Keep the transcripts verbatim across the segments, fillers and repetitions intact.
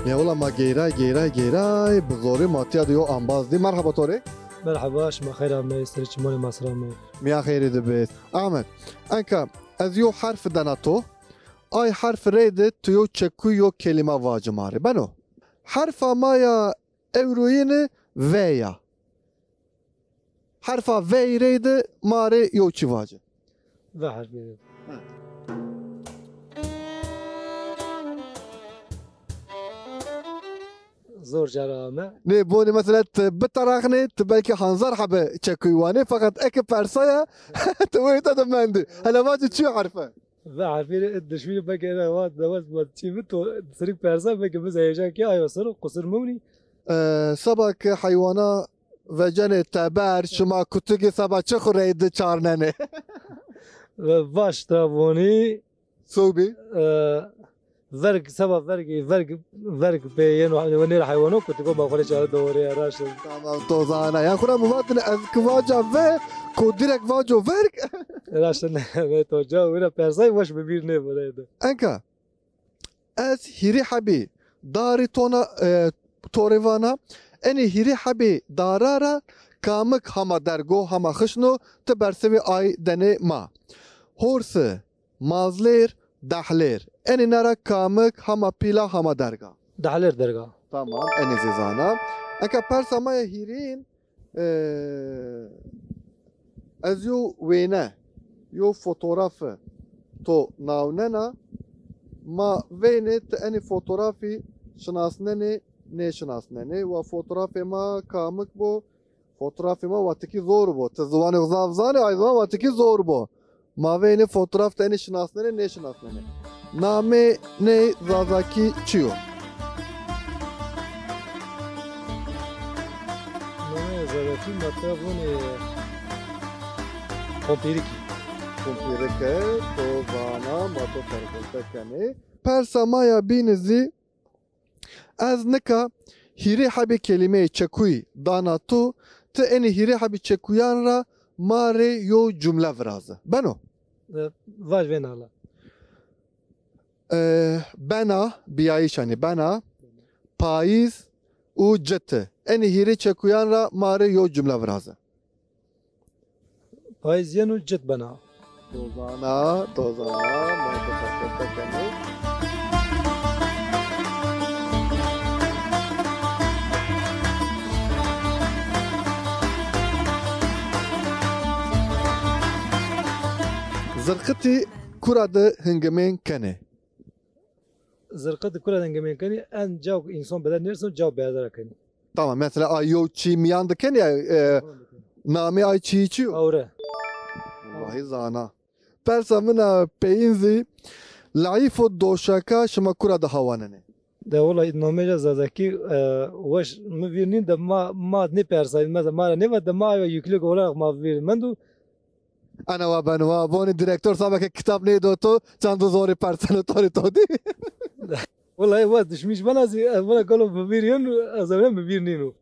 Ne ola ma geyray, geyray, geyray, bi zorî ma tîya de yo ambaz dî. Merheba to rê. Merheba, şima xeyr amey, serê çimanê ma ser amey. Mîya xeyrî de bê. Ahmet, enka ez yo herf dena to. Ay herf reyde tu yo çekuy yo kelîma vaci ma rê. Beno. Herfa ma ya ewroyîne V ya. Herfa V reyde ma rê yo çî vaci. V herfî rê. Ha. Zor cara ame. Nê, bonî mesela ti biteraxnê, ti belkî hanzar hebe çekuy wanê, feqet eke persaya, ti wê te de mendî. Hele vaci çi yo herfe? V herfî rê, dişmînî belkî ena wa dewes wa çî bi to, sirik persa belkî biz heyecan kî ayo ser o, qusur mumnî. E, seba ke heywana vecenê teber, şima kutikî seba çi xwu reyde çarnenê? Ve vaş tra vonî. Sobî? E, verg, seba vergî, verg, verg pê yeno, nêra heywano kutiko ma xwu rê çare de orê, raşt. Tamam, to zana. Ya xwu ra mi vatine, ez ki vaca ve, ko direk vaco verg. Raşt ne, ve to ca, wina persay weş bi vîr nêbireyde. Enka, ez hîrê hebî darî tona, e, to rê vana, enê hîrê hebî dara ra kamik hama dergo, hama xişno, ti bersivê ay denê ma. Horsi, mazlêr, dehlêr. Enê nera kamik hama pîla hama derga? Dehlêr derga. Tamam, enê zî zana. Eka persa ma ya hîrîn, e, ez yo wêne, yo fotoğrafî to nawnena, ma veynê ti enê fotoğrafî şinasnenê, nêşinasnenê. Wa fotoğrafê ma kamik bo, fotoğrafê ma watikî zor bo. Ti ziwanê xo zaf zanê, ay ziwan watikî zor bo. Ma veynê fotoğraf de enê şinasnenê, nêşinasnenê. Namê ney zazakî çi yo? Namê zazakî ma te vonê Pompîrikî. Pompîrike, to vana ma to terginte kenê. Persa ma ya bîne zî, ez nika hîrê hebê kelîmeyê çekuyî dana to, ti enê hîrê hebê çekuyan ra ma rê yo cumle viraze. Beno? E, vaj vêna la. E, bena, biyayîş, yanî bena, payîz û citi. Enê hîrê çekuyan ra ma rê yo cumle viraze. Payîz yeno, cit bena. To zana, to zana, ma to serkefte kenê. Zirqitî kura de hingimên kenê? Zirqitî kura de hingimên kenê, en caw însan bele nêrsin, caw berdera kenê. Tamam, mesela ay yo çî mîyan de kenê, e, namê ay çî çi yo? Awre. Wellahî zana. Persa min a peyîn zî, leyîf û doşeka şima kura de hawanenê? De wela namê ra zazakî, e, weş mi vîr nîn de ma, ma nêpersayî, mesela ma ra nêva de ma ayo yüklük olarak ma vîr mendo. Ana wa beno, wa bonî direktor saba ke kitab nêdo to, çando zorî perseno to rê to dî. Wela wa dişmîş bena zî, e, wela galo bi vîr yeno, ez ewro bi vîr nîno.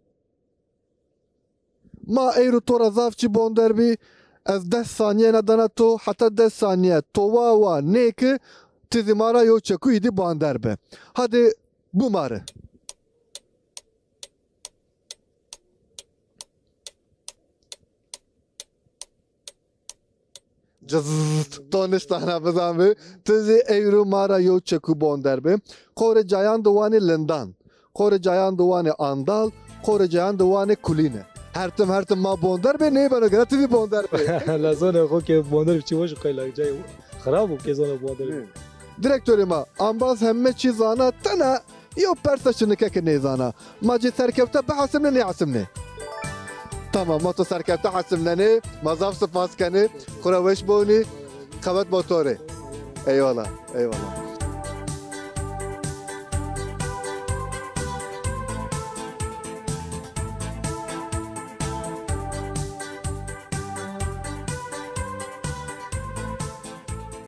Ma eyro to ra zaf çî bonder bî. Ez des sanîye na dana to, heta des sanîye to wa wa nêki, ti zî ma ra yo çekuy dî bonder bi. Hadê bimare. Cizzt, to niştana bizanbî. Ti zî eyro ma ra yo çekuy bonder bi. Qorê cayan de wanê lindan. Qorê cayan de wanê andal. Qorê cayan de wanê kulîne. Her tim, her tim ma bonder bê, nêbeno gere ti zî bonder bê. La zonê xo ke bonder bi çi weş o, qey la cayê xirab o ke zonê bonder bê. Direktorê ma, ambaz heme çî zana, tena yo persa şinike ke nêzana. Ma ci serkefte bihesibnê, nêhesibnê? Tamam, ma to serkefte hesibnenê. Ma zaf sipas kenê. Xwu ra weş bonî. Qewet bo to rê. Eyvallah, eyvallah.